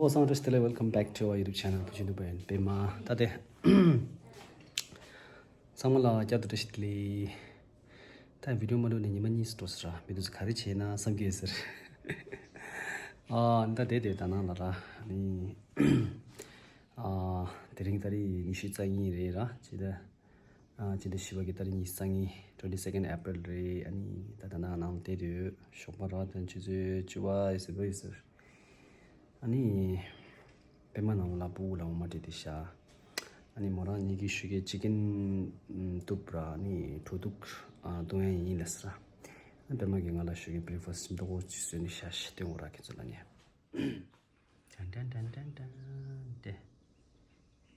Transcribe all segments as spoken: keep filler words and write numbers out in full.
ཨོ་སང་བཀྲ་ཤིས་བདེ་ལེགས། Welcome back to our YouTube channel བུ་ཆུང་ནུ་པན་པད་མ། ད་དེ་ཚང་མ་ལ་བསྐྱར་དུ་བཀྲ་ཤིས་བདེ་ལེགས། ད་བི་ཌིའོ་མ་འགྲོ་ནས་ཉི་མ་གཉིས་འགྲོ་ས་ར། མི་འདུག་ས་ག་རེ་བྱས་ན་བསམ་གྱི་ཡོད་ཟེར། ཨ་ད་དེ་དེ་ད་ནང་ལ་ར། ཨ་ནི་ཨ་དེ་རིང་ད་རེས་ཉི་ཤུ་རྩ་གཉིས་རེད་ར་ཅི་ད། ཨ་སྤྱི་ཟླ་བཞི་པ་གི་ཏ་རིག་ཉི་ཤུ་རྩ་གཉིས། twenty second April རེད། ཨ་ནི་ད་ད་ནང་ནང་བལྟས་དུས་ཞོགས་པ་རག་དོན་ཆུ་ཚོད་བཅུ་པ་ཡོད་ཟེར་བོ་ཡོད་ཟེར། ཨ་ནི་པད་མ་ནང་ལ་སྤུ་གུ་ལ་འོ་མ་སྤྲད་དེ་ཤ། ཨ་ནི་མོ་རང་གཉིས་ཀྱི་ཤུ་གེ་ཅི་ཀན་ཏུབ་ར། ཨ་ནི་གྲོ་དུག་ཨ་བཏུང་ཡ་ཡིན་ལ་ཟེར། ཨ་ནི་པད་མ་གིས་ང་ལ་ཤུ་གེ་breakfast མདོག་ཅིག་བཟོས་ནས་ཤ་ཤ་སྟོན་འོ་ར་ཁྱེད་ཚོ་ལ་ཉེ། དྲན་དྲན་དྲན་དྲན་དྲན་ཏེ།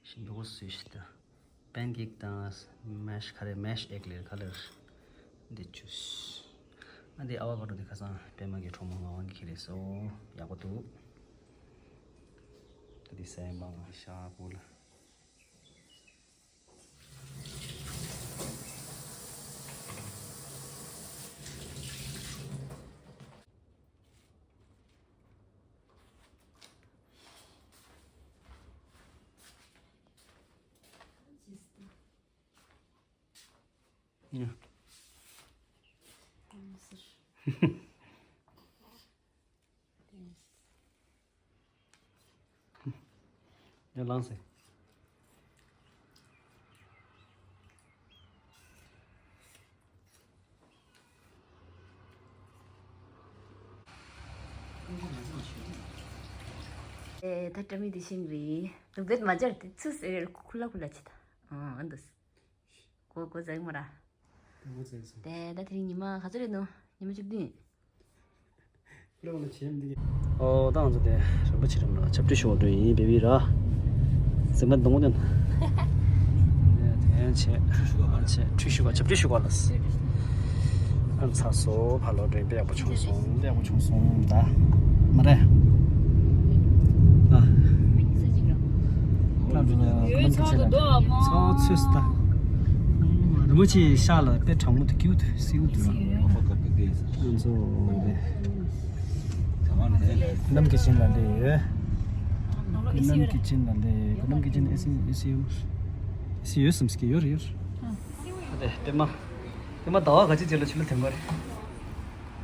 ཤིང་ཏོག་སུས་ཤི་ཏོ། པན་ཀེག་དང་མེཤ་ཁ་རེ་མེཤ་ཨེག་ལེར་ཁ་ལེར། འདི་ཆུས། ཨ་འདི་ཨ་བ་ཀ་ཏོ་འདི་ཁ་སང་པད་མ་གི་གྲོགས་མོ་ངག་དབང་གིས་ཁྱེར་རེད་སོ། ཡག་པོ་འདུག་ད་འདི་སེམས་པ་ང་ཤ་ཕུ་ལ། ཡར་ལངས་སེ། ཨེ་ད་བཀྲ་མི་དེ་ཤིང་རེད། བེད་མ་སྦྱར་དེ་ཚུ་ཟེར་ཁུ་ལ་ཁུ་ལ་ཆེ་ད། ཨང་ཨ་འདུས། གོ་གོ་ཟེར་མོ་ར། ངོ་ཚ་སོང་། དེ་ད་དེ་རིང་ཉི་མ་ག་ཚོད་རེད་ནོ། ཉི་མ་བཅུ་བདུན། ལོ་ལ་བྱེད་མི་འདུག་ཨོ་ད་ང་ཚོ་དེ་རིན་པོ་ཆེ་རིམ་ལ་ཆབ་ཁྲུས་ཞུ་བ་འགྲོ་ཡིན་པའི་བི་ར། ཟིན་པ་གདོང་དོན། དེ་ཡང་བྱེད་ཆབ་ཁྲུས་ཞུ་བ་ཆབ་ཁྲུས་ཞུ་བ་ལ། ཨ་ཚ་སོ་ཕ་ལོ་འདྲེན་པའི་ཡག་པོ་བྱུང་སོང་། ཡག་པོ་བྱུང་སོང་ད། མ་རེད། ཨ། ཡོད་ཚོགས་དུ་འདུག་ཨ་མ། ཚོགས་ཚོས་ད། རིན་པོ་ཆེ་ཤག་ལ་དཔེ་གྲང་མོ་དུ་ཀིའུ་དུ་སིའུ་དུ་ར། ང་ཚོ་ནམ་གྱི་ཆིན་ལ་འདི་ཡོད། ནམ་གྱི་ཆིན་ལ་འདི་ཡོད། ནམ་གྱི་ཆིན་ཨེ་སི་ཨེ་སི་ཡོད། ཨེ་སི་ཡོད་སམ་སྐྱེ་ཡོད་རེད་ཡོད། ཨ་དེ་དེ་མ། དེ་མ་ཟླ་བ་ག་ཅི་རྗེས་ལ་ཆུ་ལ་ཐེམ་པ་རེད།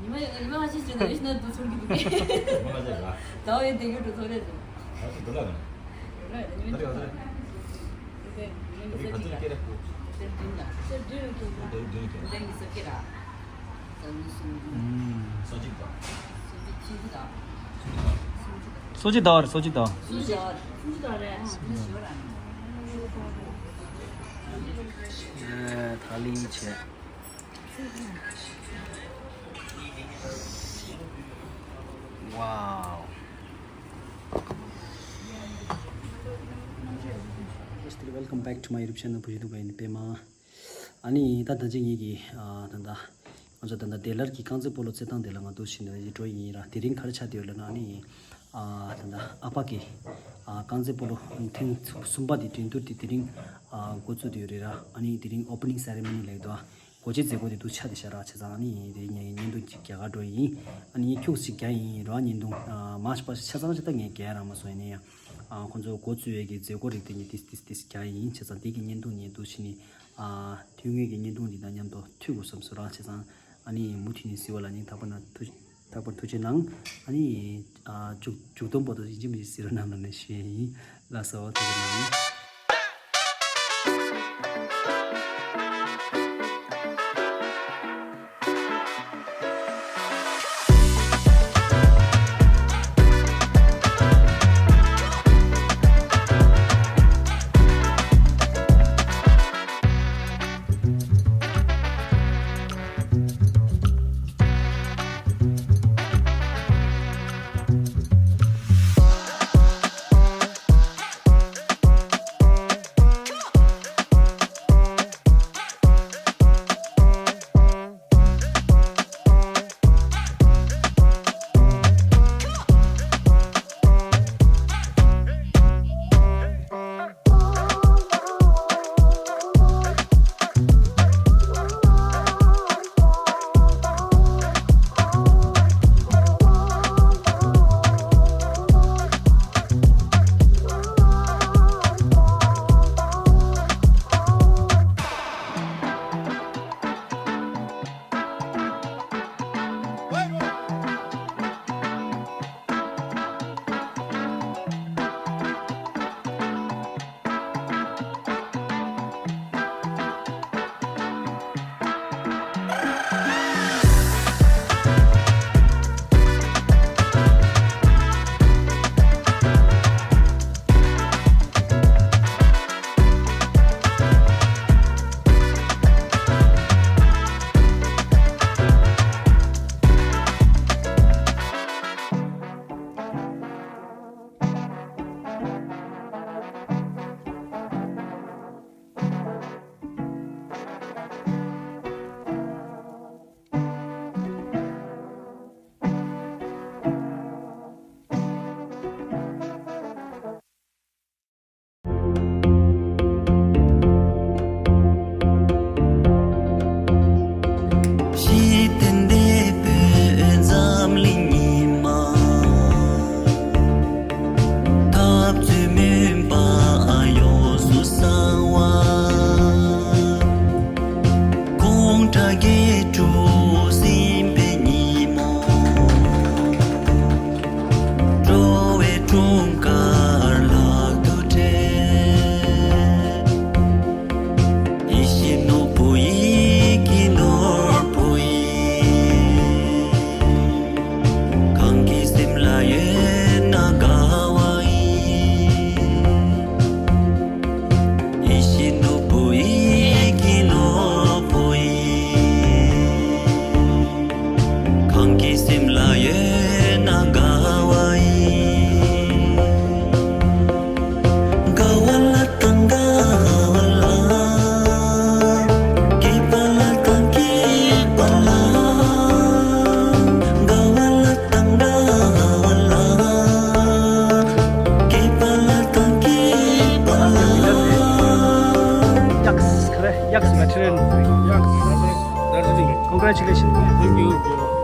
ཉི་མ་ཉི་མ་ཁ་ཤས་ཤིག་ནས་ཡིན་ན་འདུག་ཚོར་གྱི་འདུག་གས། ཉི་མ་ཁ་ཤས་ལ། ཟླ་བ་ཡི་འདེགས་ཡོད་འགྲོ་ཚོར་རེད་འདུག་ཨ་ཅེ་འགྲོ་ལ་མེད། འགྲོ་ལ་ཉི་མ་ད་རེ་ག་ཚོད་རེད། ད་རེ་ག་ཚོད་རེད་སྐད་རེད། ད་རེ་བདུན་ལ། ད་རེ་བདུན་ལ་ཁྱེད་ད་རེ་བདུན་ལ་ཁྱེད། ད་རེ་ཉི་ཤུ་རྩ་གཅིག་ར། ད་རེ་ཉི་ཤུ་རྩ་གཅིག་དང་། སོ་གཅིག་དང་། སོ་གཅིག་དང་རེད། སོ་གཅིག་དང་། སོ་གཅིག་དང་རེད། ཨ་ད་ལི་བྱས། Wow. Welcome back to my YouTube channel བུ་ཆུང་ནུ་པན་པད་མ། ཨ་ནི་ད་ད་ཅི་ངེད་ཀྱི་ཨ་ད་ད་ང་ཚོ་ད་ད་དེ་ལར་གྱི་རྐང་རྩེད་སྤོ་ལོ་རྩེད་ཐང་དེ་ལ་ང་འདུག་ཕྱིན་ནས་འགྲོ་ཡིན་ར། དེ་རིང་ག་རེ་ཆགས་བསྡད་ཡོད་ལབ་ན་ཨ་ནི། ཨ་ད་ད་ཨ་ཕ་གི་ཨ་རྐང་རྩེད་སྤོ་ལོ་ཐེངས་གསུམ་པ་དེ་འགྲན་བསྡུར་དེ་དེ་རིང་ཨ་འགོ་བཙུགས་བསྡད་ཡོད་རེད་ར། ཨ་ནི་དེ་རིང་ཨོ་པ་ནིང་སེ་རེ་མོ་ནི་ལབ་འདུག་ཨ། སྒོ་འབྱེད་མཛད་སྒོ་དེ་འདུག་ཆགས་བསྡད་ཤག་ར། བྱས་ཙང་ཨ་ནི་དེ་ངས་བརྙན་ཐུང་ཅིག་རྒྱག་ག་འགྲོ་ཡིན། ཨ་ནི་ཁྱུག་ཅིག་རྒྱག་ཡིན་ར་བརྙན་ཐུང་། ཨ་མ་ཤི་པ་ཆ་ཚང་ཆ་ཚང་ངས་རྒྱག་རག་མ་སོང་། ཡིན་ན་ཡང་ཨ་ཁོང་ཚོ་འགོ་བཙུགས་ཡས་ཀྱི་མཛད་སྒོ་རིགས་དེ་ངས་ཏིས་ཏིས་ཏིས་རྒྱག་ཡིན། བྱས་ཙང་དེ་གི་བརྙན་ཐུང་ངས་འདུག་ཕྱིན་ནས་ཨ་དུས་ངེས་ཀྱི་བརྙན་ཐུང་འདི་དང་མཉམ་དུ་མཐུད་དགོས་བསམ་སོང་ར། བྱས་ཙང་ཨ་ནི་མུ་མཐུད་ནས་གཟིགས་པ་ལ་སྙིང་ཐག་པ་ནས་ཐུགས། ལྷག་པར་ཐུགས་རྗེ་གནང་། ཨ་ནི། ཨ་མཇུག་མཇུག་སྡོམ་བར་དུ་ཡིན་གཅིག་མིན་གཅིག་གཟིགས་རོགས་གནང་ལབ་ནས་ཞུ་ཡ་ཡིན། ལགས་སོ། ཐུགས་རྗེ་གནང་། Congratulations. Thank you.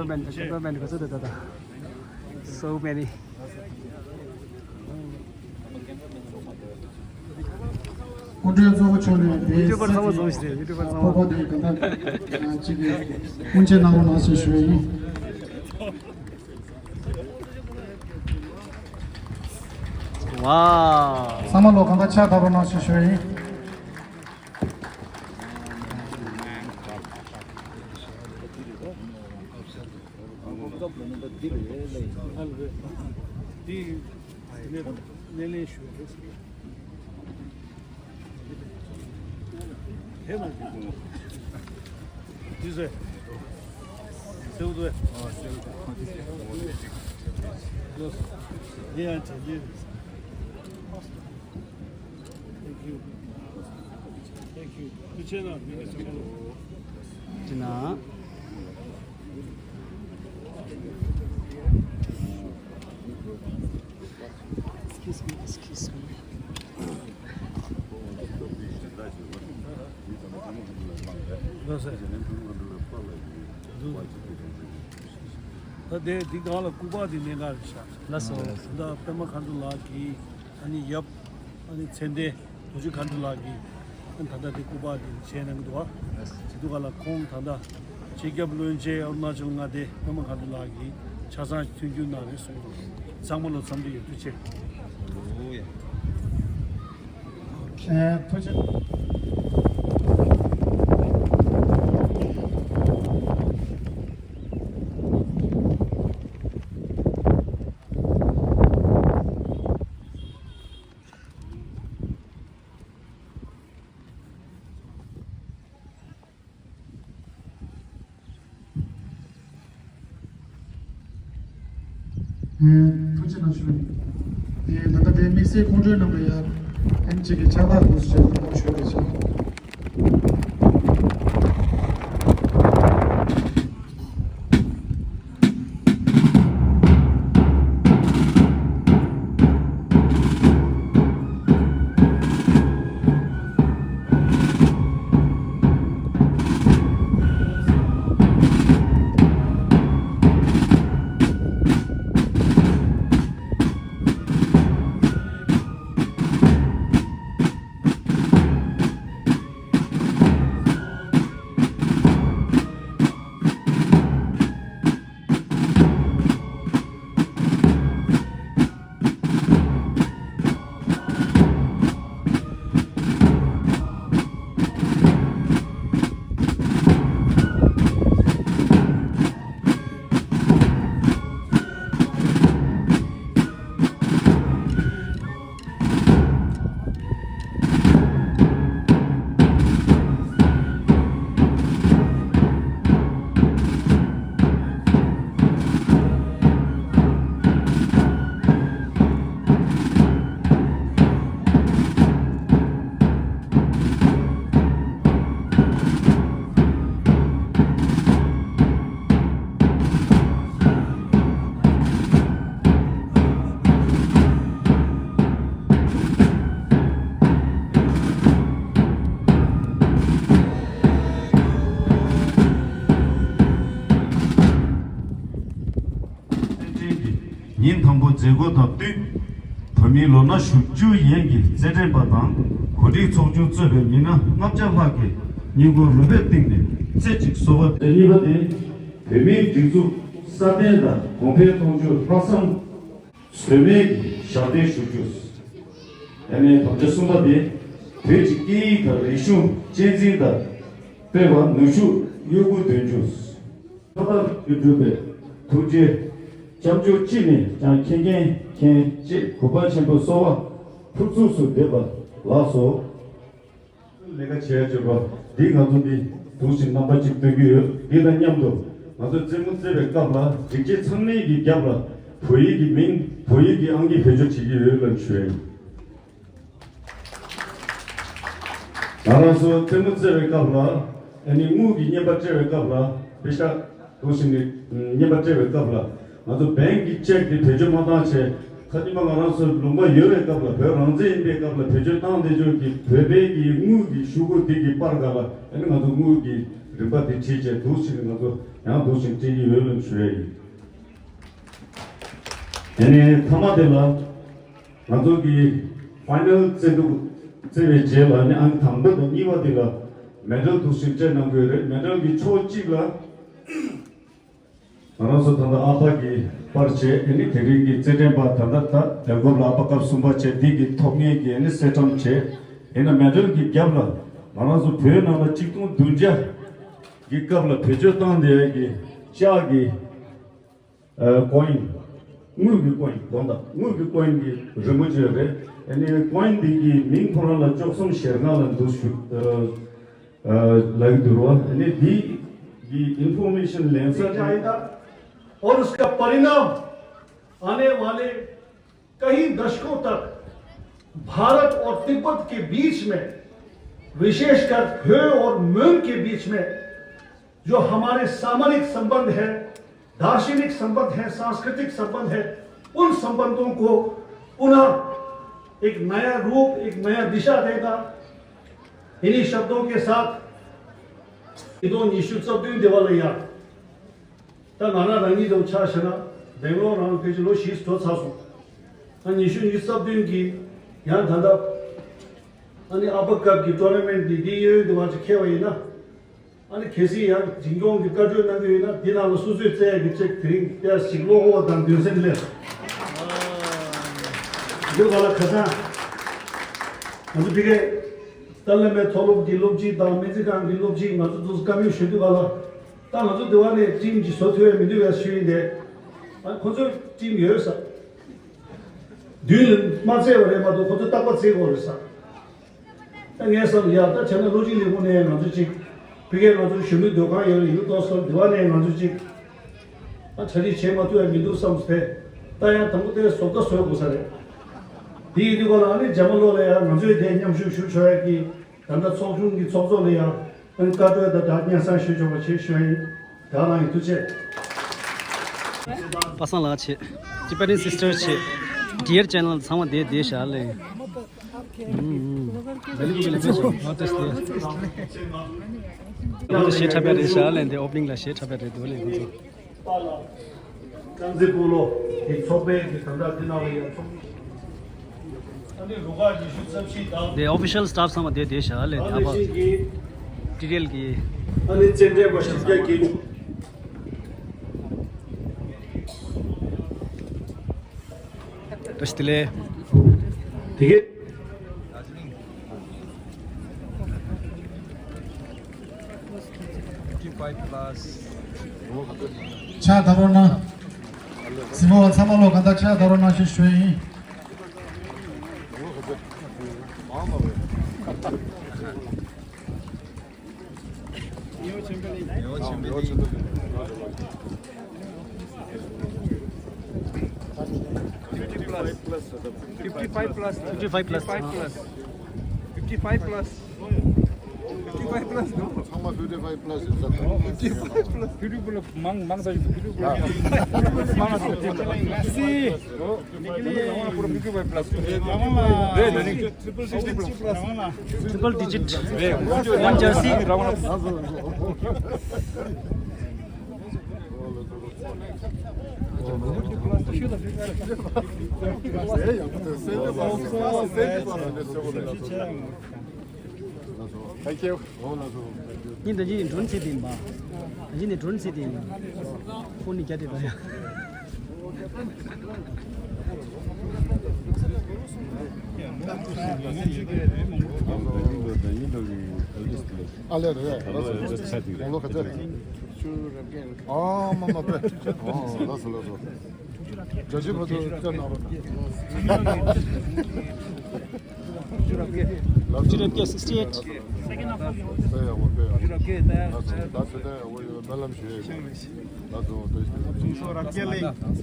Cameraman, cameraman ག་ཚོད་འདུག་ད། So many. སྐུ་མགྲོན་གཙོ་བོ་མཆོག་ནས་དེའི་ཡུ་ཊུབ་པར་ཚང་མ་འཛོམས་ཤིག་རེད། ཡུ་ཊུབ་པར་ཚང་མ། སྤོབས་པ་དེ་གང་ལྟར་ཅིག་སྐུ་མཁྱེན་གནང་རོགས་གནང་ཞེས་ཞུ་ཡི་ཡིན། ཝའོ། ཚང་མ་ལོ་གང་ལྟར་ཕྱག་བརྡབ་རོགས་གནང་ཞེས་ཞུ་ཡི་ཡིན། འདི་སྣེ་ལེན་ཞུ་རེད། དེ་མ་འདི་ཟེར། སེའུ་དེ། འདི་ཡང་དྲན་རྒྱུ་རེད། Thank you. Thank you. ཁྱེད་རྣམས་མི་ཚང་མ་ལོ། ཅི་ན། Excuse me, excuse me. ལགས་སོ། ད་དེ་འདི་སྒང་ལ་སྐུ་པར་འདི་གནད་འགག་རེད་ཤག་ལགས་སོ། ད་པདྨ་མཁའ་འགྲོ་ལགས་ཀྱིས་ཨ་ནི་ཡབ་ཨ་ནི་མཚན་ལྡན་རྡོ་རྗེ་མཁའ་འགྲོ་ལགས་ཀྱིས་ཨ་ནི་ད་ལྟ་དེ་སྐུ་པར་འདི་བཞེངས་གནང་གི་འདུག་བ། དེ་དུས་སྒང་ལ་ཁོང་ད་ལྟ་སྤྱི་ཁྱབ་བློན་ཆེན་ཨ་རུ་ན་ཅལ་མངའ་སྡེ་པདྨ་མཁའ་འགྲོ་ལགས་ཀྱིས་ཆ་ཚང་མཐུན་འགྱུར་གནང་རེད་གསུངས་འདུག་ཚང་མ་ལ་འཚམས་འདྲི་ཡོད། ཐུགས་རྗེ་ཆེ། ཨོ་ཡ། ཨེ། ཐུགས་རྗེ། ཐུགས་རྗེ་གནང་ཞུ། ད་ལྟ་དེ་དམིགས་བསལ་ཁོང་ཁྲོའི་ནང་ལ་ཡ་ཨེམ་ཆི་གི་ཕྱག་རྟགས་དུ་ཞེས་པ་ཞུ་རེ་ཞུ། ཉིན་དང་པོ་མཛད་སྒོ་དང་བསྟུན། བོད་མིའི་ལོ་ན་བཞི་བཅུ་ཡན་གྱི་རྩེད་འགྲན་པ་དང་གོ་སྒྲིག་ཚོགས་ཆུང་གཙོས་པའི་མི་སྣ་ལྔ་བརྒྱ་ལྷག་གིས་བསྙེན་བཀུར་རོལ་པའི་སྟེང་ནས་རྩེ་གཅིག་གསོལ་བ། གཉིས་པ་དེ། བོད་མིའི་སྒྲིག་འཛུགས་སྲ་བརྟན་དང་གོང་འཕེལ་གཏོང་རྒྱུར་ལྷག་བསམ། ཟོལ་མེད་ཀྱི་ཞབས་འདེགས་ཞུ་རྒྱུ། དེ་ནས་དམ་བཅའ་གསུམ་པ་དེ། བོད་ཀྱི་སྐད་ཡིག་དང་རིག་གཞུང་གཅེས་འཛིན་དང་སྤེལ་བར་ནུས་ཤུགས་ཡོད་རྒུ་འདོན་རྒྱུ། ཁ་བརྡ་བརྒྱུད་སྒྲུབ་པའི་ཐུགས་རྗེ་སྐྱབས་འཇུག་ཅི་ནས་ཀྱང་མཁྱེན་མཁྱེན་མཁྱེན་ཅེས་གུས་པ་ཆེན་པོས་གསོལ་བ་ཕུར་ཚུགས་སུ་འདེབས་པ་ལགས་སོ། ལས་ཀ་བྱེད་ཡ་སྤྱོད་པ་འདི་ང་ཚོ་འདི་དུས་ཕྱིན་རྣམ་པ་གཅིག་སྟོན་གྱི་ཡོད། འདི་དང་མཉམ་དུ་ ང་ཚོས་རྩེད་མོ་རྩེ་བའི་སྐབས་ལ་སྒྲིག་ཆས་ཚང་མའི་གི་རྒྱབ་ལ་བོད་ཡིག་གི་མིང་བོད་ཡིག་གི་ཨང་ཀི་བེད་སྤྱོད་བྱེད་ཀྱི་ཡོད་ལབ་ཞུ་ཡ་ཡིན། ང་རང་ཚོ་རྩེད་མོ་རྩེ་བའི་སྐབས་ལ་ཨ་ནི་དངུལ་གྱི་རྔན་པ་སྤྲད་པའི་སྐབས་ལ་པེ་ཤག་འདུག་ཟེར་ནས་རྔན་པ་སྤྲད་པའི་སྐབས་ལ་ང་ཚོ་བེང་གི་ཅེག་དེ་བེད་སྤྱོད་མ་བཏང་བྱས་ཁ་ཉིན་མ་ང་རང་ཚོ་ལུང་པ་ཡོད་པའི་སྐབས་ལ་བོད་རང་བཙན་ཡིན་པའི་སྐབས་ལ་བེད་སྤྱོད་བཏང་བསྡད་ཆོག་གི་བོད་པའི་གི་དངུལ་གྱི་ཤོག་གུ་དེ་གི་པར་སྒང་ལ་ཨ་ནི་ང་ཚོ་དངུལ་གྱི་རིན་པ་དེ་བྲིས་བྱས་འདུག་ཟེར་ནས་ང་ཚོ་ཡང་འདུག་ཟེར་སྤྲད་ཀྱི་ཡོད་ལབ་ཞུ་ཡ་ཡིན། དེ་ནས་མཐའ་མ་དེ་ལ། ང་ཚོ་གི་ཕའི་ནལ་རྩེ་འདུག་རྩེ་བའི་རྗེས་ལ་ནི་ཨང་དང་པོ་དང་གཉིས་པ་དེ་ལ་མེ་ཌལ་འདུག་ཟེར་སྤྲད་གནང་དགོས་རེད། མེ་ཌལ་གྱི་ཕྱོགས་གཅིག་ལ་ང་རང་ཚོ་ད་ལྟ་ཨ་ཕ་གི་པར་བྱས་ཨ་ནི་དེ་རིང་གི་རྩེད་འགྲན་པ་ད་ལྟ་ད་རྒྱལ་ཁབ་ལ་ཨ་ཕ་སྐབས་གསུམ་པ་བྱས་འདི་གི་ཐོབ་མཁན་གྱི་ཨ་ནི་གསེར་ཊམ་བྱས་ཨ་ནི་མེ་ཌལ་གྱི་རྒྱབ་ལ་ང་རང་ཚོ་བོད་ནང་ལ་གཅིག་སྟོང་བདུན་བརྒྱ་གི་སྐབས་ལ་བེད་སྤྱོད་བཏང་བསྡད་ཀྱི་ལྕགས་ཀྱི་ཨ་ཀོ་ཡིན། དངུལ་གྱི་ཀོ་ཡིན་དགོངས་དག་དངུལ་གྱི་ཀོ་ཡིན་གྱི་རི་མོ་བཅོས་རེད། ཨ་ནི་ཀོ་ཡིན་འདི་གི་མིང་ཁོ་རང་ལ་བཅུ་གསུམ་ཞེ་ལྔ་ལ་འདུག་ཞུ་ཨ་ཨ་ལབ་ཀྱི་འདུག་རོ། ཨ་ནི་འདི་གི་ཨིན་ཕོར་མེ་ཤན་ལེན་ས་དེ། और उसका परिणाम आने वाले कई दशकों तक भारत और तिब्बत के बीच में, विशेषकर ह्वे और मोन के बीच में जो हमारे सामरिक संबंध है, दार्शनिक संबंध है, सांस्कृतिक संबंध है, उन संबंधों को पुनः एक नया रूप, एक नया दिशा देगा। इन्हीं शब्दों के साथ ཉིས་སྟོང་ཉི་ཤུ་རྩ་བདུན་འདི་བ་ལ་ཡ། ད་ང་རང་རང་ཉིད་དང་ཆ་བཞག་ན་སྦེང་ལོར་རང་ཕལ་ཆེར་ལོ་བཞི་འགྲོ་ཚར་སོང་། ད་ཉི་ཤུ་ཉི་ཤུ་རྩ་བདུན་གྱི་ཡང་ད་ལྟ་ཨ་ནི་ཨ་ཕ་ཀབ་ཀྱི་ཊོར་ན་མེན་ཊི་འདི་འདི་གཡས་གཡོན་དུ་བ་ཅིག་འཁེལ་བ་ཡིན་ན། ཨ་ནི་གལ་སྲིད་ཡང་འཛིན་སྐྱོང་གི་བཀའ་འཁྲོལ་གནང་གི་ཡོད་ན་འདི་ནང་ལ་སོ་སོས་བཙལ་ཡག་གི་ཅིག་དེ་རིང་དཔེ་ཞིག་བློ་ཁོག་དང་འདུན་སེམས་སླེབས་སོང་། འདི་ག་ལ་ཁ་སང་ང་ཚོ་ཕ་གིའི་ཏཱ་ལའི་བླ་མའི་མཐོ་སློབ་ཀྱི་སློབ་སྤྱི་དང་སྨན་རྩིས་ཁང་གི་སློབ་སྤྱི་ང་ཚོ་འདུག་བཀའ་མོལ་ཞུ་དུས་ག་ལ་ད་ང་ཚོ་འདི་བ་ནས་ཊིམ་གྱི་བཟོ་ཐུབ་ཡ་མི་འདུག་བས་ཞུ་ཡིན་ཏེ། ཨ་ཁོ་ཚོའི་ཊིམ་ཡོད་ས། མདུན་ལ་མ་བཙལ་བ་རེད་མ་གཏོགས་ཁོ་ཚོ་རྟག་པར་བཙལ་དགོས་རེད་ས། ད་ངས་བསམ་ཡ་ད་བྱས་ན་བློ་སྦྱིན་ལས་ཁུངས་ནས་ང་ཚོ་གཅིག་ཕ་གིའི་ང་ཚོ་གཞོན་ནུ་སྡོད་ཁང་ཡོད་རེད་ཡིན་ཏོག་སོ་འདི་བ་ནས་ང་ཚོ་གཅིག་ཨ་གྲ་སྒྲིག་བྱེད་མ་ཐུབ་ཡ་མི་འདུག་བསམ་སྟེ་ད་ཡང་དང་པོ་དེ་བཟོ་ལྟ་བཟོ་དགོས་ས་རེད། དེ་ཡིན་དུས་ག་ལ་ཨ་ནི་རྒྱ་མ་ལོ་ལ་ཡང་ང་ཚོས་དེ་མཉམ་ཞུགས་ཞུ་ཆོག་ཡ་གི་ད་ལྟ་ཚོགས་ཆུང་གི་ཚོགས་གཙོ་ལ་ཡང་ཨ་ནི་བཀའ་འཁྲོལ་དང་སྦྲགས་སྙན་སེང་ཞུ་ཆོག་པ་ཞེས་ཞུ་ཡ་ཡིན། ད་རང་གི་ཐུགས་རྗེ་ཆེ། པ་སངས་ལགས་ཆེ། Tibetan Sisters ཆེ། Dear Channel ཚང་མ་བསྡད་བསྡད་ཤག་ལེ། ཨུམ་ཨུམ། Very good, very good. What is this? ང་ཚོ་གཞས་འཁྲབ་ཡ་རེད་ཤག་ལེ་འདི་ཨོ་པ་ནིང་ལ་གཞས་འཁྲབ་ཡ་རེད་འདུག་ལེ་ང་ཚོ། རྐང་རྩེད་སྤོ་ལོ་གི་ཚོགས་པའི་གི་དམ་དྲག་འདི་ནང་ལ་ཡང་ཚོགས། ཨ་ནི་རུ་ཁག་ཉི་ཤུ་རྩ་བཞི་དང་། The official staff ཚང་མ་བསྡད་བསྡད་ཤག་ལེ། ཨ་ནི་ཨ་ཕ་ཤིང་གི་ཊི་ཌི་ཨེལ་གི། ཨ་ནི་རྩེད་འགྲན་པ་བཞི་བརྒྱ་བརྒྱད་ཅུ། བཀྲ་ཤིས་བདེ་ལེགས། དེ་གས། ཕྱག་བརྡབ་རོགས་གནང་། གཟིགས་མོ་བ་ཚང་མ་ལོ་གང་ལྟར་ཕྱག་བརྡབ་རོགས་གནང་ཞེས་ཞུ་ཡིན། Fifty-five plus. Fifty-five plus. Fifty-five plus. Fifty-five plus. Fifty-five plus, no? ཚང་མ་fifty-five plus ཡིན་ས་རེད། Fifty-five plus. Fifty་མང་མང་ས་ཡིན། Fifty་མང་ས་ཡིན། Fifty་plus. Triple digit. One jersey. Thank you. ཉིན་ད་ཅི་ཡིན་ཌོན་སི་ཏི་ཡིན་པ། ད་ཅི་ནི་ཌོན་སི་ཏི་ཡིན། ཁོ་ནི་རྒྱ་དེ་པ་ཡ། ཨ་ལས་རེད། ཨ་མ་མ་པེ། ཨོ་ལགས་སོ་ལགས་སོ། རྒྱ་ཆེ་བར་དུ་བསྩལ་གནང་རོགས་གནང་། Would you like, uh, sixty-eight? ལགས་སོ། ད་ཚོད་ལྟ་ཡག་པོ་ཡོད། སྨོན་ལམ་ཞུ་ཡས། ལགས་སོ། བཀྲ་ཤིས་བདེ་ལེགས། ལགས་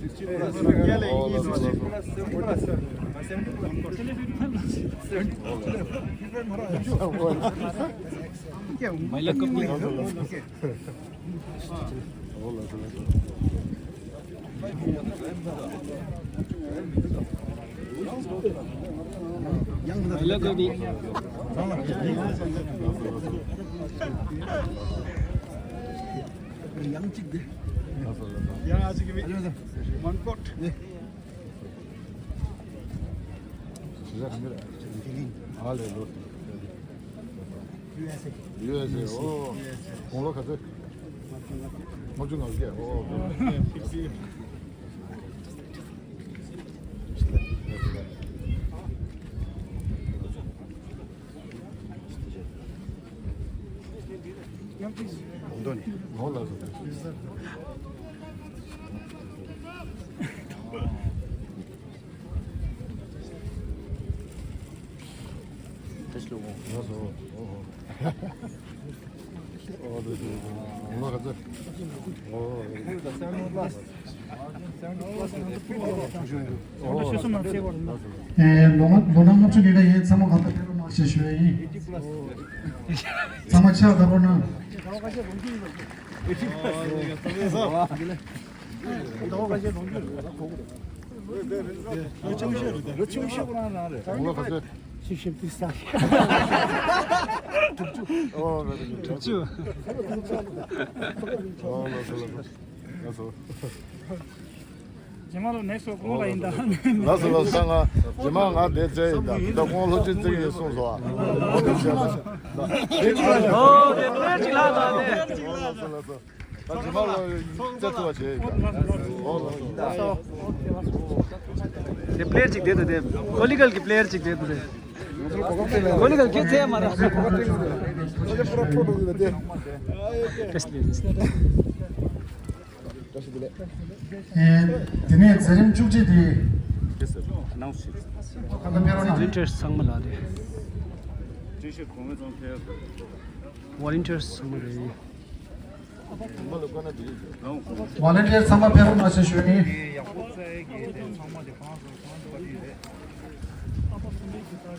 སོ། བཀྲ་ཤིས་བདེ་ལེགས། ཨོ་ལགས་སོ། ལགས་སོ། ཨོ་ལགས་སོ། ལགས་སོ། ཡང་གཅིག་དེ། ཡང་གཅིག་གི་མི། མོན་གྷོ། ཡུ་ཨེས་ཨེ། ཡུ་ཨེས་ཨེ། ཨོ། དགུང་ལོ་ག་ཚོད། ལྔ་བཅུ་ང་བརྒྱད། ཨོ། གོང་དུ་ནས། ཨོ་ལགས་སོ། ལགས་སོ། ཨོ་ཧོ། ཨོ་ལགས་སོ། ཨོ་ལགས་སོ། ཨོ། ཨེ། ལོ་ལོ་ན་ལྔ་བཅུ་ནས་ད་ཡིན། ཚང་མ་གང་ལྟར་ཕེབས་རོགས་གནང་ཞེས་ཞུ་ཡ་ཡིན། ཚང་མ་ཕྱག་བརྡབ་རོགས་གནང་། དྲུག་ཅུ། རྗེས་མ་ལོ་ནེག་སི་ཀོང་ལ་ཡིན་ད། ལགས་སོ་ལགས་སོ། ང་རྗེས་མ་ང་དེ་བཙལ་ཡིན་ད། ད་ཁོང་ལྷོ་སྤྱི་གཙུག་ཡིན་གསུངས་སོ། ཨོ་དེ་བྱས་ལ། ཨོ་དེ་པི་ལེར་གཅིག་ལྷག་ད་དེ། ལགས་སོ་ལགས་སོ། ད་རྗེས་མ་ལ་བཙལ་ཐུབ་པ་བྱེད་ཡིན་ད། ཨོ་ལགས་སོ། དེ་པི་ལེར་གཅིག་དེ་ད་དེ། ཀོ་ལི་གལ་གྱི་པི་ལེར་གཅིག་དེ་ད་དེ། ཀོ་ལི་གལ་གྱིས་བཙལ་མ་རེད། ཨེ། དེ་ནས་མཛད་རིམ་བཅུ་གཅིག་དེ། གང་ལ་ཕེབས་རོགས་གནང་། ཝོ་ལན་ཊི་ཡར་ཚང་མ་ལ་རེད། ཝོ་ལན་ཊི་ཡར་ཚང་མ་རེད། ཝོ་ལན་ཊི་ཡར་ཚང་མ་ཕེབས་རོགས་གནང་ཞེས་ཞུ་ནི།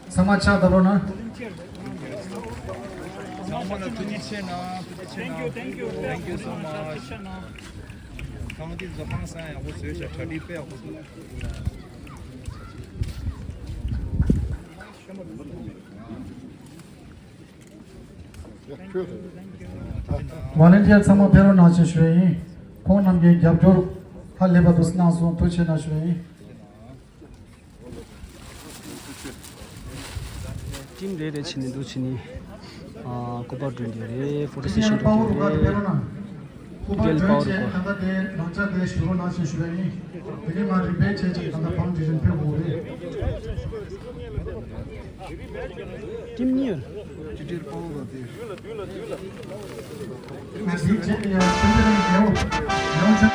ཚང་མ་ཕྱག་བརྡབ་རོགས་གནང་། ཚང་མ་ལ་ཐུགས་རྗེ་ཆེ་གནང་། ཐུགས་རྗེ་ཆེ་གནང་། Thank you, thank you. Thank you so much. ཁང་འདི་བཟོ་ཁང་ས་ཡག་པོ་བཟོས་ཤག་གྲ་སྒྲིག་དཔེ་ཡག་པོ་འདུག་ཝོ་ལན་ཊི་ཡར་ཚང་མ་ཕེབས་རོགས་གནང་ཞེས་ཞུ་ཡ་ཡིན། ཁོང་རྣམས་ཀྱིས་རྒྱབ་སྐྱོར་ཧ་ལས་པ་འདུག་གནང་སོང་། ཐུགས་རྗེ་ཆེ་གནང་ཞུ་ཡ་ཡིན། ཊིམ་རེ་རེ་བྱས་ནས་འདུག་བྱས་ནས། ཨ། སྐུ་པར་སྒྲོན་རྒྱུ་རེད། ཕོ་ཊོ་སེ་ཤན་འགྲོ་རྒྱུ་རེད། ཊི་ཕི་ཨེལ་པ་ཝར་ག་ཕེབས་རོགས་གནང་། སྐུ་པར་སྒྲོན་བྱས་གང་ལྟར་དེ་རང་འཇགས་དེ་ཞུ་རོགས་གནང་ཞེས་ཞུ་ཡ་ཡིན། དེ་ནས་མར་རིམ་པས་བྱས་བྱས་གང་ལྟར་བང་སྒྲིག་རིམ་ཕེབས་དགོས་རེད། ཊིམ་གཉིས་ཡོད། ཊི་ཕི་ཨེལ་པ་ཝར་ག་དེ། ཨ། དེའི་རྗེས་ནས་ཡང་ཁྲིམས་འགལ་ཡང་ཡང་ཆ།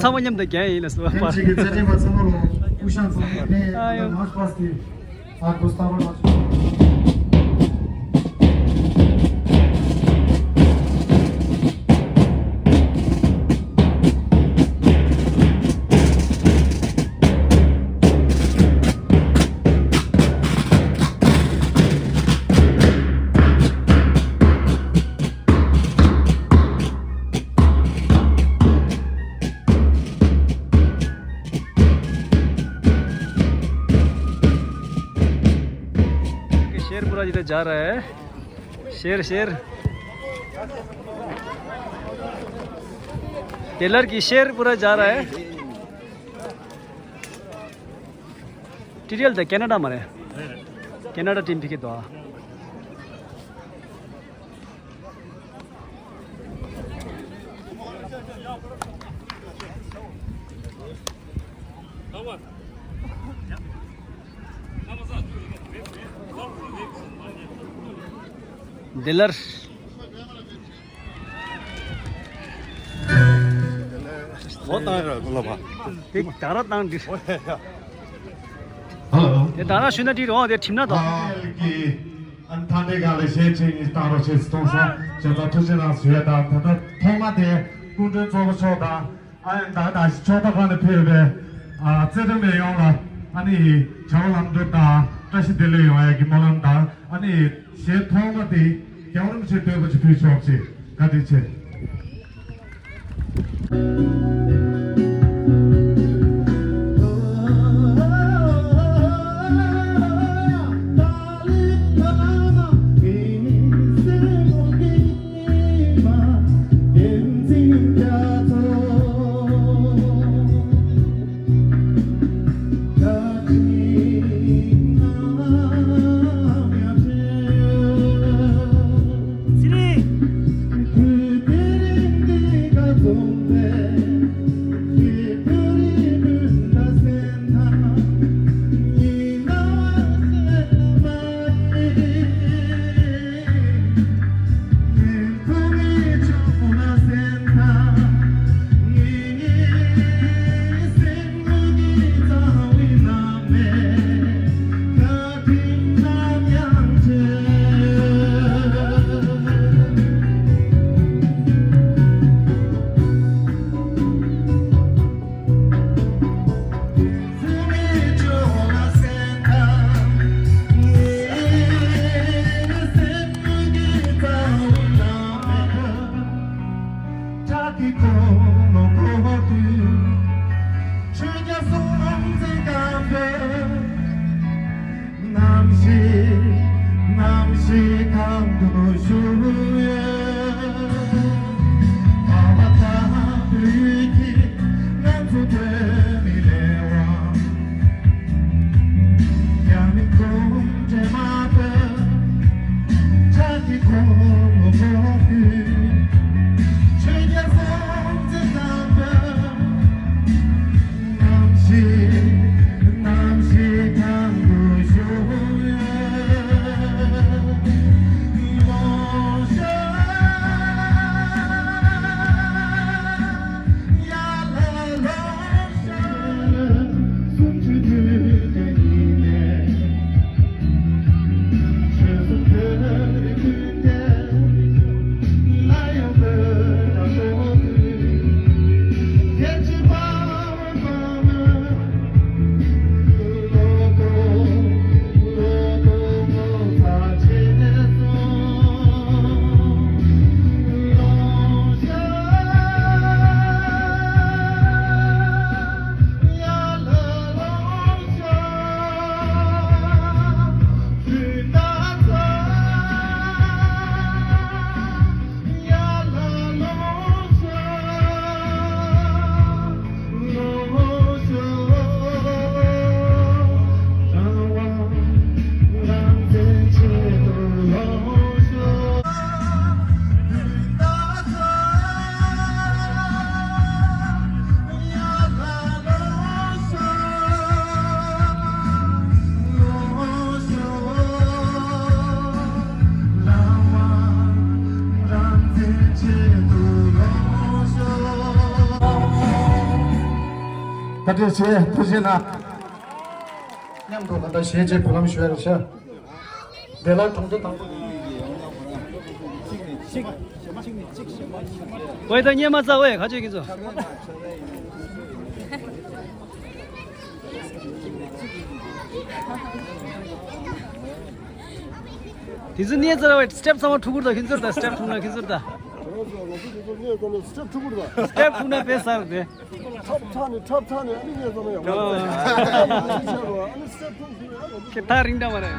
ཚང་མ་མཉམ་དུ་རྒྱན་ཡིན་ལ་སོ་པ། ཁྱེད་ཀྱི་རྩེད་འགྲན་པ་ཚང་མ་ལོ་སྐུ་ཤངས་ཚང་མ་ནས་ཨ་ཡོ། མར་པ་སི་ཨ་དོ་སྟ་བར་མ། शेर पूरा जिधर जा रहा है। शेर, शेर। टेलर की शेर पूरा जा रहा है। टीटीएल तो कनाडा में है। कनाडा टीम ठीक है तो। ཌི་ལར། འོ་བཏང་ཡོད་ར་ལོ་མ། དེ་ད་ར་བཏང་འདི། ཧེ་ལོ། དེ་ད་ར་ཤུ་ན་འདི་རོ་དེ་ཁྲིམས་ན་དོ། ཨ་ནི་ཐང་དེ་ག་ལ་ཞེས་ཆེ་ནི་བཏང་རོགས་ཞེས་གཏོང་སོང་། བྱས་ཙང་ཐུགས་རྗེ་གནང་ཞུ་ཡ་དང་ད་ལྟ་ཐོག་མ་དེ་སྐུ་མགྲོན་གཙོ་བོ་མཆོག་དང་། ཨ་ནི་ད་ད་ཕྱོགས་མཐའ་ཁག་ནས་ཕེབས་པའི་ཨ་རྩེད་འགྲན་པ་ཡོངས་ལ་ཨ་ནི་བྱ་བ་ལམ་འགྲོ་དང་བཀྲ་ཤིས་བདེ་ལེགས་ཡོང་ཡ་གི་སྨོན་ལམ་དང་ཨ་ནི་གཞས་ཐོག་མ་དེ་རྒྱལ་བ་རིན་པོ་ཆེ་བསྟོད་པ་ཅིག་ཕུལ་ཆོག་ཅེས་བཀའ་དྲིན་ཆེ། ནམ་ཞིག་ནམ་ཞིག་གང་དུ་བཞུགས་ཡོད། ཨ་མ་དང་བུ་ཡིས་ང་ཚོ་སྡོད་མི་ལས་དབང་། ཡང་མི་ཁོང་དྲན་མ་ཐུབ། ཆ་གི་ཁོང་ལོ་ཁོག་དུས། ཆོས་རྒྱལ་སྲོང་བཙན་སྒམ་པོ། ནམ་ཞིག་ནམ་ཞིག་གང་དུ་བཞུགས་ཡོད། ལོངས་ཤོག་ཡར་ལ་ལོངས་ཤོག་སུམ་ཅུ་དུས་དེ་ཉིད་ནས། ཆོལ་གསུམ་བོད་རིགས་མཐུན་སྒྲིལ། སླར་ཡང་བོད་དང་ལྷོ་ཁུལ། རྒྱལ་སྤྱིའི་དཔའ་བོའི་བཀའ་མོལ། བློ་སྟོབས་བློ་སྟོབས་ངོ་མཚར་ཆེ་སོང་། ལོངས་ཤོག་ཡར་ལ་ལོངས་ཤོག་བཀའ་དྲིན་ཆེ། ཐུགས་རྗེ་གནང་། མཉམ་དུ་ད་ལྟ་གཞས་བྱེད་བུ་ལམ་ཞུ་ཡ་རེད་ཤག་དེ་ལ་གྲོང་ཚོ་དང་པོ། ཝེ་ད་སྙེ་མ་ཙ་ཝེ་ཁ་ཆོས་ཀྱི་ཚོ། དེ་ཚོ་སྙེ་ཙ་ཝེ་སི་ཊེབ་ཚང་མ་འཁྲུག་གུར་དང་ཁྱོད་ཚོར་དང་སི་ཊེབ་འཁྲུག་ན་ཁྱོད་ཚོར་དང་། སི་ཊེབ་འཁྲུག་ན་དཔེ་ཟ་རུ་དེ། ཁྲབ་ཚ་ནས་ཁྲབ་ཚ་ནས་ཨ་ནི་ངས་ཚང་མ་ཡང་ཨ། ཨ་ནི་སེ་ཐུང་ཟིན་ཡང་ཁྱེད་ཐག་རིང་འདྲ་མ་རེད།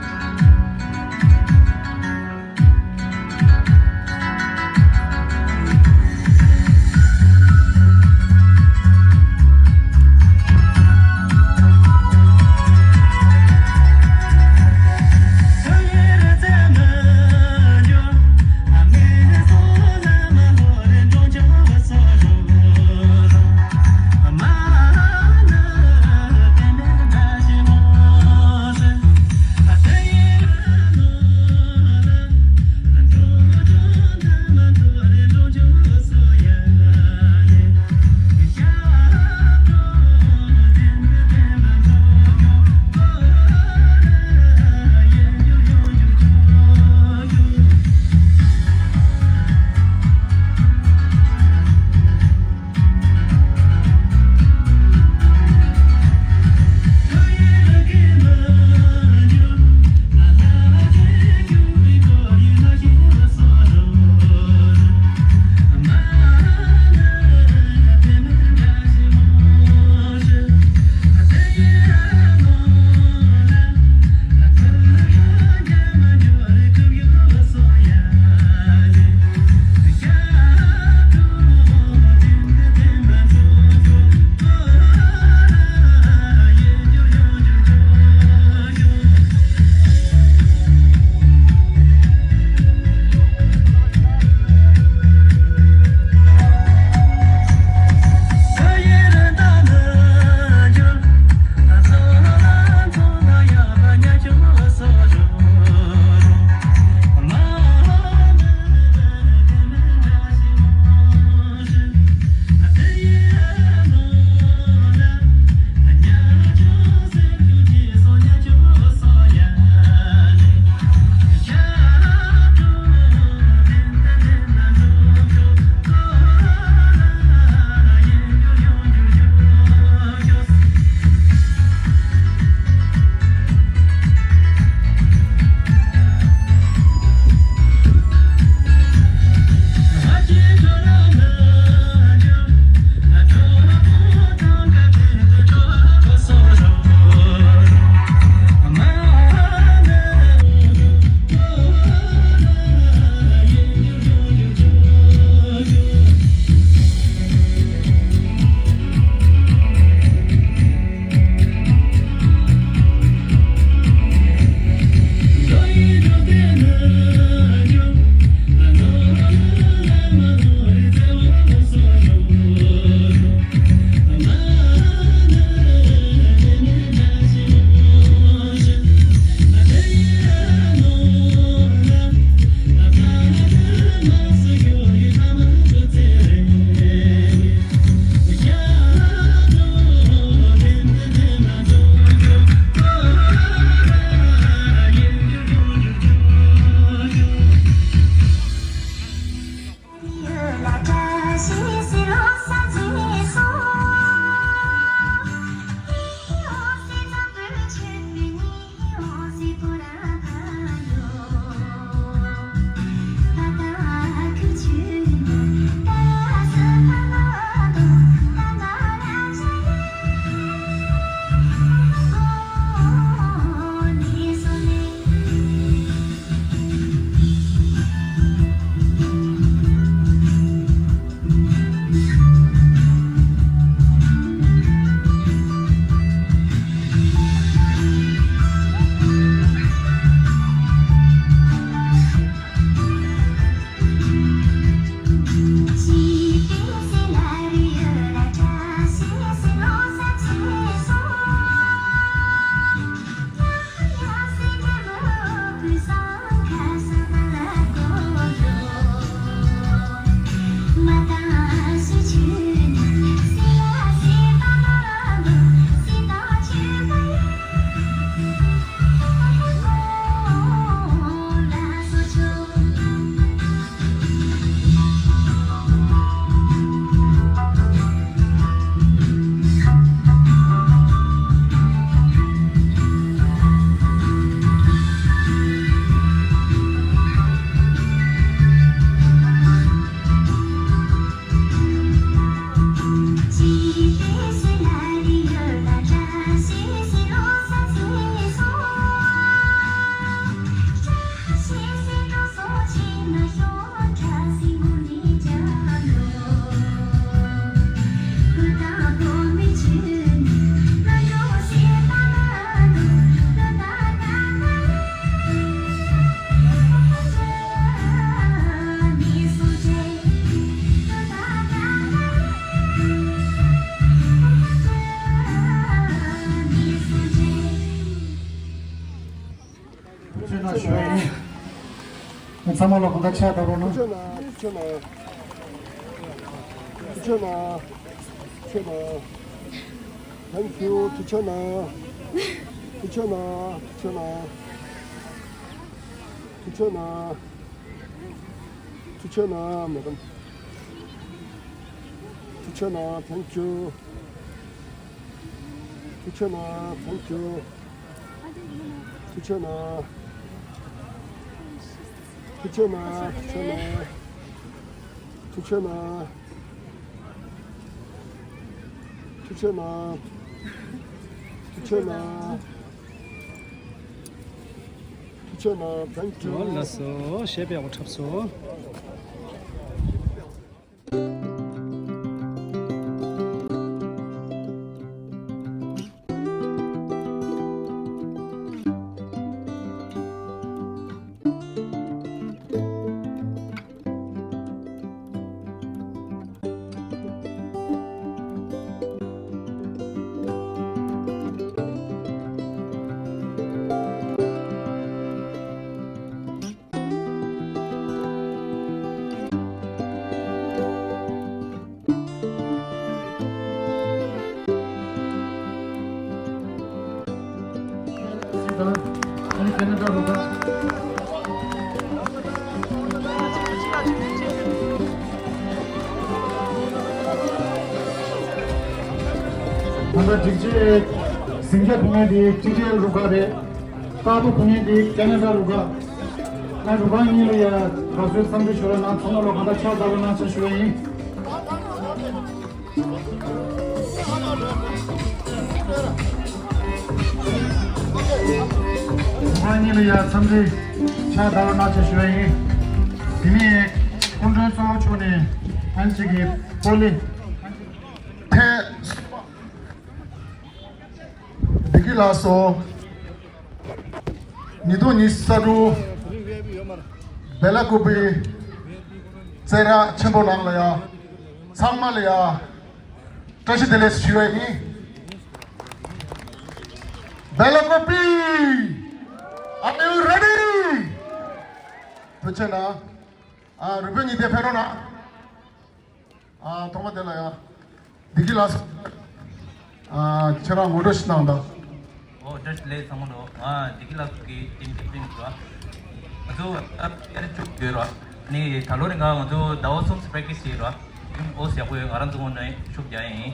ཚང་མ་ལ་གོང་ཁ་ཆགས་ད་རོགས་གནང་། ཐུགས་རྗེ་གནང་། ཐུགས་རྗེ་གནང་། ཐུགས་རྗེ་གནང་། ཐུགས་རྗེ་གནང་། Thank you. ཐུགས་རྗེ་གནང་། ཐུགས་རྗེ་གནང་། ཐུགས་རྗེ་གནང་། ཐུགས་རྗེ་གནང་། ཐུགས་རྗེ་གནང་། མེ་ཏམ། ཐུགས་རྗེ་གནང་། Thank you. ཐུགས་རྗེ་གནང་། Thank you. ཐུགས་རྗེ་གནང་། ཐུགས་རྗེ་གནང་། ཐུགས་རྗེ་གནང་། ཐུགས་རྗེ་གནང་། ཐུགས་རྗེ་གནང་། ཐུགས་རྗེ་གནང་། ཐུགས་རྗེ་གནང་། Thank you. ལགས་སོ། གཞས་པའི་འོ་འཁྲབ་སོ། ད་ལྟ་སྒྲིག་ཆས་ཟིང་ཆ་ཕུལ་མཁན་དེ་ཊི་ཊི་ཨེལ་རུ་ཁག་རེད། རྟག་ཏུ་ཕུལ་མཁན་དེ་ཁེ་ན་ཌ་རུ་ཁག་ང་རུ་ཁག་གཉིས་ལ་ཡ་དགའ་བསུའི་འཚམས་འདྲི་ཞུ་རོགས་གནང་། ཚང་མ་ལོ་གང་ལྟར་ཕྱག་བདར་རོགས་གནང་ཞེས་ཞུ་བ་ཡིན། རུ་ཁག་གཉིས་ལ་ཡ་འཚམས་འདྲི་ཕྱག་བདར་རོགས་གནང་ཞེས་ཞུ་བ་ཡིན། དེ་ནས་སྐུ་མགྲོན་གཙོ་བོ་མཆོག་ནས་ཨན་ཅིག་གི་པོ་ལི་ཐེ། བདེ་སྐྱིད་ལགས་སོ། ཉིས་སྟོང་ཉི་ཤུ་རྩ་དྲུག་སྦེ་ལ་ཀུ་པི་རྩེད་ར་ཆེན་པོ་ནང་ལ་ཡ་ཚང་མ་ལ་ཡ་བཀྲ་ཤིས་བདེ་ལེགས་ཞུ་བ་ཡིན། སྦེ་ལ་ཀུ་པི། Are you ready? ཐུགས་རྗེ་གནང་། ཨ། རུས་སྦལ་གཉིས་དེ་ཕེབས་རོགས་གནང་། ཨ། ཐོག་མ་དེ་ལ་ཡ། བདེ་སྐྱིད་ལགས། ཨ། ཁྱེད་རང་ངོ་སྤྲོད་ཞིག་གནང་དང་། ཨོ། བཀྲ་ཤིས་བདེ་ལེགས་ཚང་མ་ལོ། ང་བདེ་སྐྱིད་ལགས་ཀྱི་ཊིམ་ཀེབ་ཊེན་རེད། ང་ཚོ་ཨ་ཕྱི་ཟླ་བཅུ་ཡོད་རེད། ནི་ད་ལོ་ནི་ང་ང་ཚོ་ཟླ་བ་གསུམ་པྲེག་ཊིས་བྱས་རེད། ཨོ་ཡག་པོ་ཡོད། ང་རང་ཚོ་ངོ་ནས་ཤུགས་རྒྱག་ཡིན།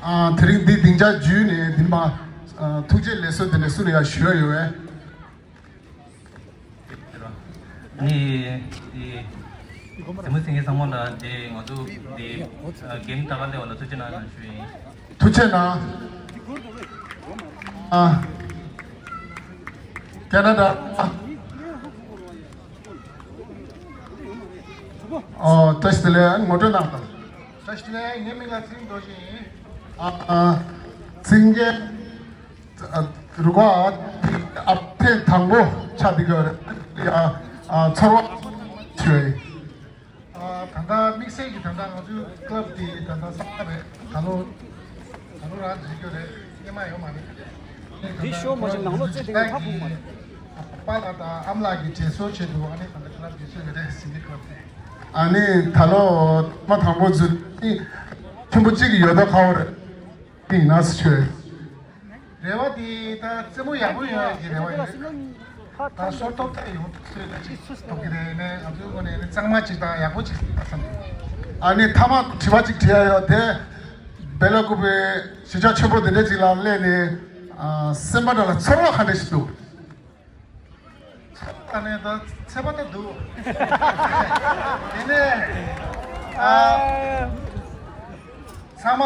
ཨ། དེ་རིང་འདི་སྡིངས་ཆ་བརྒྱུད་ནས་འདི་མ། ཨ། ཐུགས་རྗེ་ལེགས་གསོལ་དེ་ནས་སུ་ལ་ཡ་ཞུ་ཡ་ཡོད་པས། ནི། དེ། དེ་མོ་སེང་གེ་ཚང་མ་ལ་དེ་ང་ཚོ་དེ་གེམ་ལྟ་ག་སླེབས་པ་ལ་ཐུགས་རྗེ་གནང་ཞུ་ཡིན། ཐུགས་རྗེ་གནང་། ཨ། ཁེ་ན་ཌ། ཨ། ཨོ། བཀྲ་ཤིས་བདེ་ལེགས། ངོ་སྤྲོད་གནང་དང་། བཀྲ་ཤིས་བདེ་ལེགས། ངའི་མིང་ལ་ཚེ་རིང་རྡོ་རྗེ་ཡིན། ཨ། ཨ། སེང་གེ། ཨ། རུ་ཁག་ཨ་ཐེངས་དང་པོ་ཆགས་བསྡད་ཀྱི་ཡོད་རེད། ཨ། ཨ། ཚོར་བ་ཞུ་ཡ་ཡིན། ཨ། ད་ལྟ་དམིགས་བསལ་གྱི་ད་ལྟ་ང་ཚོའི་ཀླབ་དེ་ད་ལྟ་གསར་པ་རེད། ད་ལོ་ད་ལོ་རང་བྱེད་རྒྱུ་རེད། སྔོན་མ་ཡོད་མ་རེད། འདི་ཤོ་མ་བྱུང་ནང་ལོགས་རྩེ་དེ་ངས་ཧ་གོ་མ་རེད། པཱ་ལགས་དང་ཨ་མ་ལགས་ཀྱི་དྲན་གསོ་ཆེད་དུ་ཨ་ནི་ད་ལྟ་ཀླབ་དེ་ཚོས་རེད། སེང་གེ་ཀླབ་དེ། ཨ་ནི་ད་ལོ་མ་དང་པོ་འཛུལ་ནི་ཆེན་པོ་གཅིག་གི་ཡོད་ད་ཁ་བོ་རེད། ཡིན་ན་ཟེར་ཞུ། རེ་བ་དེ་ད་རྩེད་མོ་ཡག་པོ་ཡོང་ཡག་གི་རེ་བ་ཡོད། ད་སོར་ཐོག་ཐག་ཡོང་ཐུབ་ཚོད་ད་ཅིག་ཐུབ་ཀྱི་རེད། ནས་ང་ཚོའི་ངོས་ནས་ནི་གཙང་མ་ཅིག་དང་ཡག་པོ་ཅིག་བསམ་གྱི། ཨ་ནི་མཐའ་མ་དྲི་བ་ཅིག་དྲི་ཡ་ཡོད་དེ། སྦེ་ལ་ཀུ་པི་གཞིས་ཆགས་ཆེན་པོ་འདི་འདྲ་ཅིག་ལ་སླེབས་ནས། ཨ། སེམས་པ་འདྲ་ལ་ཚོར་བ་ག་འདྲ་ཞིག་འདུག་ཨ་ནི་ད་ཚད་པ་ད་འདུག་དེ་ནས་ཨ། ཚང་མ་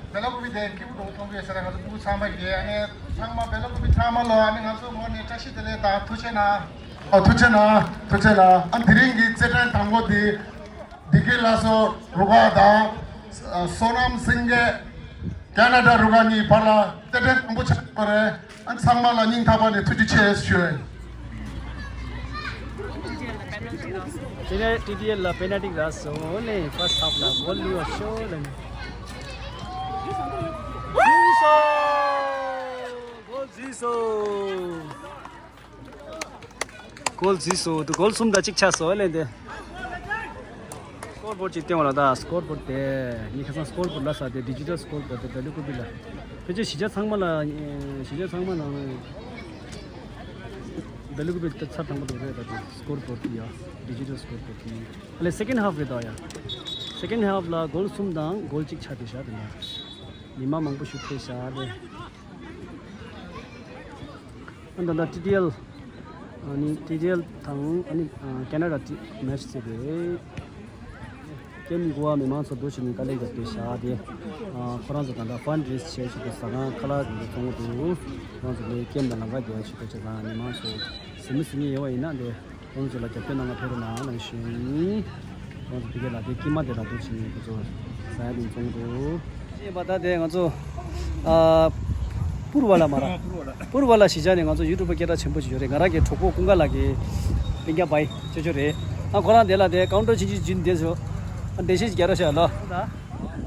སྦེ་ལ་ཀུ་པི་དེ་སྐྱིད་པོ་འདུག་མཐོང་གི་ཟེར་ན། ང་ཚོ་སྤུ་གུ་ཚང་མ་གིས་ཨ་ནི་ཚང་མ་སྦེ་ལ་ཀུ་པི་ཚང་མ་ལོ་ཨ་ནི་ང་ཚོ་ངོས་ནས་བཀྲ་ཤིས་བདེ་ལེགས་དང་ཐུགས་རྗེ་གནང་། ཨོ། ཐུགས་རྗེ་གནང་། ཐུགས་རྗེ་གནང་། ཨ། དེ་རིང་གི་རྩེད་འགྲན་དང་པོ་དེ་བདེ་སྐྱིད་ལགས་སོ་རུ་ཁག་དང་། ཨ། བསོད་ནམས་སེང་གེ་ཁེ་ན་ཌ་རུ་ཁག་གཉིས་བར་ལ་རྩེད་འགྲན་དང་པོ་ཆགས་པ་རེད། ཨ། ཚང་མ་ལ་སྙིང་ཐག་པ་ནས་ཐུགས་རྗེ་ཆེ་ཞུ། དེ་ནས་ཊི་ཊི་ཨེལ་ལ་པེ་ན་ལ་ཊི་རག་སོང་། ནས་ཕར་སི་ཧབ་ལ་གོལ་ལུས་པ་ཤོར་ལ་ནས། འཛིན་སོང་། གོལ་འཛིན་སོང་། གོལ་བརྩིས་སོང་། དུ་གོལ་གསུམ་དང་གཅིག་ཆགས་སོང་ལས་དེ། སི་ཀོར་བོར་ཌི་ཅིག་སྟོན་པ་ལ། ད་སི་ཀོར་བོར་ཌི་དེ་ངས་ཁ་སང་སི་ཀོར་བོར་ཌི་ལབ་ས་དེ་ཌི་ཇི་ཊལ་སི་ཀོར་བོར་ཌི་དེ་ཌལ་ཡུ་ཀུ་པི་ལ། ཕལ་ཆེར་གཞིས་ཆགས་ཚང་མ་ལ་གཞིས་ཆགས་ཚང་མ་ནང་ལ་ཌལ་ཡུ་ཀུ་པི་དེ་ཚར་དང་པོ་དེ་རེད། ད་དེ་སི་ཀོར་བོར་ཌི་དེ་ཡ། ཌི་ཇི་ཊལ་སི་ཀོར་བོར་ཌི་དེ་ཡ། ཨ་ལས་སེ་ཀེན་ཌི་ཧཱཕ་རེད་ད་ཡ། སེ་ཀེན་ཌི་ཧཱཕ་ལ་གོལ་གསུམ་དང་གོལ་གཅིག་ཆགས་བསྡད་ཤག་དེ་འདྲ། མི་མང་མང་པོ་ཞིག་ཕེབས་ཤག་དེ། ཨ་ད་ལྟ་ཊི་ཌི་ཨེལ། ཨ་ནི་ཊི་ཌི་ཨེལ་དང་ཨ་ནི་ཨ་ཁེ་ན་ཌ་ཊི་མེ་ཆི་རྩེ་བའི་ཀེམ་གོ་ཨ་མི་མང་ཚོ་འདུ་བྱེད་ནས་དཀའ་ལས་བརྒྱབ་པའི་ཞག་དེ། ཨ་ཁོ་རང་ཚོ་ད་ལྟ་ཕན་རེ་ཛི་བྱས་བྱེད་དུ་ཟ་ཁང་ཁ་ལག་དེ་ཚོ་བཙོང་གི་འདུག་ཁོ་རང་ཚོ་ལས་ཀེམ་དང་ལམ་ཁ་རྒྱག་བྱེད་དུ་བྱེད་ཙང་མི་མང་ཚོ་ཟིན་མི་ཟིན་ངེས་ཡོད་པ་ཡིན་ན་དེ། ཁོང་ཚོ་ལ་རྒྱབ་སྐྱོར་གནང་བ་ཕེབས་རོགས་གནང་ལབ་ཞུ་ཡིན། ཁོང་ཚོ་ཕ་གི་ལ་དེ་དཀྱིལ་མ་དེ་ལ་འདུག་ཕྱིན་ནས་ཁོ་ཚོ་ཟ་ཡ་དེ་འཚོང་འདུག་ཅེས་པ་ད་དེ་ང་ཚོ་ཨ་པུར་བ་ལ་མ་ར། པུར་བ་ལ་གཞིས་ཆགས་ནས་ང་ཚོ་ཡུ་ཊུབ་པ་སྐད་གྲགས་ཆེན་པོ་ཞིག་ཡོད་རེད། ང་རང་གི་གྲོགས་པོ་ཀུན་དགའ་ལགས་ཀྱི་སྤུན་ཀྱག་བྷའི་ཅོ་ཅོ་རེད། ཨ་ཁོ་རང་དེ་ལ་དེ་ཀའུན་ཊར་ཆུང་ཆུང་བྱིན་བསྡད་ཤག་ཨ་འགྲེལ་བཤད་ཅིག་རྒྱག་རོགས་ཞུ་ལོ།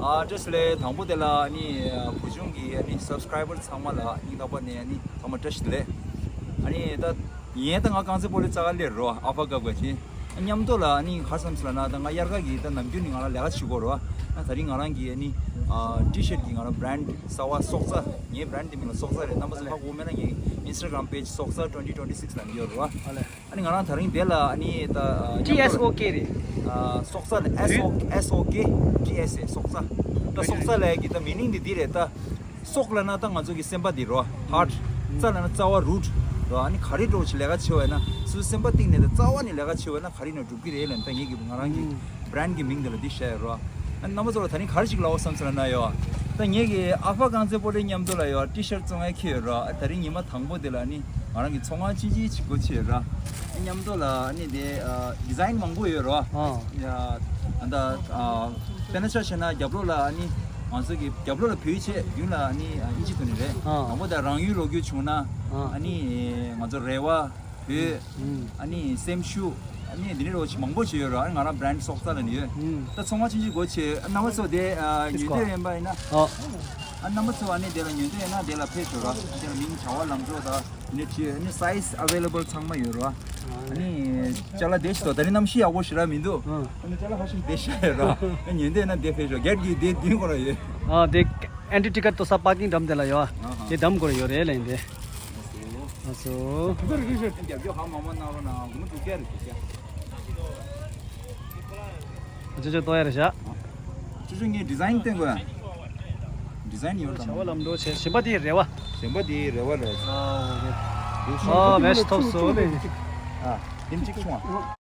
ཨ་བཀྲ་ཤིས་བདེ་ལེགས། དང་པོ་དེ་ལ་ཨ་ནི་བུ་ཆུང་གི་ཨ་ནི་སབ་སི་ཀ་རའི་བར་ཚང་མ་ལ་སྙིང་ཐག་པ་ནས་ཨ་ནི་ཚང་མ་བཀྲ་ཤིས་བདེ་ལེགས། ཨ་ནི་ད་ངས་ད་ང་རྐང་རྩེད་སྤོ་ལོའི་རྩ་བ་ལས་རོ་ཨ་ཕ་སྐབས་ཀྱི་མཉམ་དུ་ལ་ཨ་ནི་ག་རེ་བསམ་སོང་ལབ་ན། ད་ང་དབྱར་ཁ་གི་ད་ནམ་རྒྱུན་ནས་ང་རང་ལས་ཀ་བྱེད་དགོས་རོ། ཨ་ད་རིང་ང་རང་གི་ཨ་ནི་ཨ་ཊི་ཤར་གི་ང་རང་བྷ་རན་ཌི་གསར་པ་སྲོག་རྩ། ངའི་བྷ་རན་ཌི་དེ་མིང་ལ་སྲོག་རྩ་རེད། རྣམ་པ་ཚོ་ཧ་གོ་མེད་ན་ངའི་ཨིན་སི་ཊ་གྷ་རམ་པེ་ཇི་སྲོག་རྩ་ཊུ་ཝེན་ཊི་ཊུ་ཝེན་ཊི་སིག་ལབ་ནས་ཡོད་རོ། ཨ་ལས། ཨ་ནི་ང་རང་ད་རིང་དེ་ལ་ཨ་ནི་ད་ཨ་ཊི་ཨེས་ཨོ་ཀེ་རེད། ཨ་སྲོག་རྩ་ལ་ཨེས་ཨོ་ཨེས་ཨོ་ཀེ་ཊི་ཨེས་ཨེ་སྲོག་རྩ། ད་སྲོག་རྩ་ལབ་ཡ་གི་ད་མི་ནིང་དེ་འདི་རེད་ད། སྲོག་ལབ་ན་ད་ང་ཚོ་གི་སེམས་པ་འདི་རོ། ཧར་ཊི། རྩ་ལབ་ན་རྩ་བ། རུ་ཊི་རོ། ཨ་ནི་ག་རེ་འགྲོ་ཆེ་ལས་ཀ་ཆེ་བ་ཡིན་ན་སུ་སེམས་པ་གཏིང་ནས་ད་རྩ་བ་ནས་ལས་ཀ་ཆེ་བ་ཡིན་ན་ག་རེ་ནས་འགྲུབ་ཀྱི་རེད་ལབ་ད་ངེད་ཀྱི་ང་རང་གི་བྷ་རན་ཌི་གི་མིང་འདི་ལ་འདི་བཤད་ཡོད་རོ། ཨ་རྣམ་པ་ཚོ་ལ་ད་རིང་ག་རེ་ཞིག་ལབ་བསམ་ཚུལ་ལ་ན་ཡོད། ད་ངེད་ཀྱི་ཨ་ཕ་རྐང་རྩེད་སྤོ་ལོའི་མཉམ་དུ་ལ་ཡོད་ཊི་ཤར་བཙོང་ཡ་ཁྱེར་ཡོད་ར། ཨ་ད་རིང་ཉི་མ་དང་པོ་དེ་ལ་ནི་ང་རང་གི་ཚོང་ཁང་ཆུང་ཆུང་ཅིག་སྒོ་ཕྱེ་ཡོད་ར། ཨ་མཉམ་དུ་ལ་ནི་དེ་ཨ་ཌི་ཛའིན་མང་པོ་ཡོད་ར། ཨ་ཡ་ཨ་ད་ཨ་དཔེར་ན་ཆ་བཞག་ན་རྒྱབ་ལོགས་ལ་ནི་ང་ཚོ་གི་རྒྱབ་ལོགས་ལ་བོད་ཡིག་བྱས། མདུན་ལ་ནི་ཨ་ཨིན་ཇི་ཐོག་ནས་རེད། ཨ་དང་པོ་དེ་རང་ཡུལ་ལོ་རྒྱུས་བྱུང་ན། ཨ་ཨ་ནི་ང་ཚོ་རེ་བ། བོད། ཨ་ནི་སེམས་ཤུགས། ཨ་ནི་འདི་འདྲའི་རོ་ཆེ་མང་པོ་ཞིག་ཡོད་ར། ཨ་ནི་ང་རང་བྷ་རན་ཌི་སྲོག་རྩ་ལ་ནི་ཡོད། ད་ཚོང་ཁང་ཆུང་ཆུང་སྒོ་ཕྱེ། ཨ་རྣམ་པ་ཚོ་དེ་ཨ་ཉོ་འདོད་ཡོད་པ་ཡིན་ན། ཨ་རྣམ་པ་ཚོ་ཨ་ནི་དེ་ལ་ཉོ་འདོད་ཡོད་ན་དེ་ལ་ཕེབས་ཤོག་ར། དེ་ལ་མིང་བྱ་བ་ལམ་གྲོ་དང་ནི་བྲིས། ཨ་ནི་སའི་ཛི་ཨ་ཝེ་ལེ་བལ་ཚང་མ་ཡོད་ར། ཨ་ནི་ཅ་ལག་བདེ་ཞིག་འདུག་ད་རིང་གནམ་གཤིས་ཡག་པོ་ཞེ་དྲག་མི་འདུག་ཨ་ནི་ཅ་ལག་ཧ་ཤིང་བདེ་ཤག་ཡོད་ར། ཉོ་འདོད་ཡོད་ན་དེ་ཕེབས་ཤོག་གེ་ཊི་གི་དེ་མདུན་སྐོར་ལ་ཡོད། ཨ་དེ་ཨན་ཊི་ཊི་ཀཊ་ཏོ་ས་པར་ཀིང་འགྲམ་དེ་ལ་ཡོད། དེ་འགྲམ་སྐོར་ཡོད་རེད་ལན་དེ། ཨ་སོ། རྒྱབ་ལྗོངས་ཧ་མ་མ་གནང་རོགས་གནང་། སྒོར་མོ་དྲུག་བརྒྱ་རེད་དྲུག་བརྒྱ། ཨ་ཅོ་ཅོ་ཏོ་ཡ་རེད་ཤག་ཅོ་ཅོ་ངས་ཌི་ཛའིན་བསྟན་དགོས་ཡ། ཌི་ཛའིན་ཡོད་བྱ་བ་ལམ་འགྲོ་བྱས། གཞན་པ་དེ་རེ་བ། གཞན་པ་དེ་རེ་བ་རེད། ཨ་མེ་ཤི་ཐོབ་སོང་ལེ། ཨ་དེ་གཅིག་བྱུང་ཨ།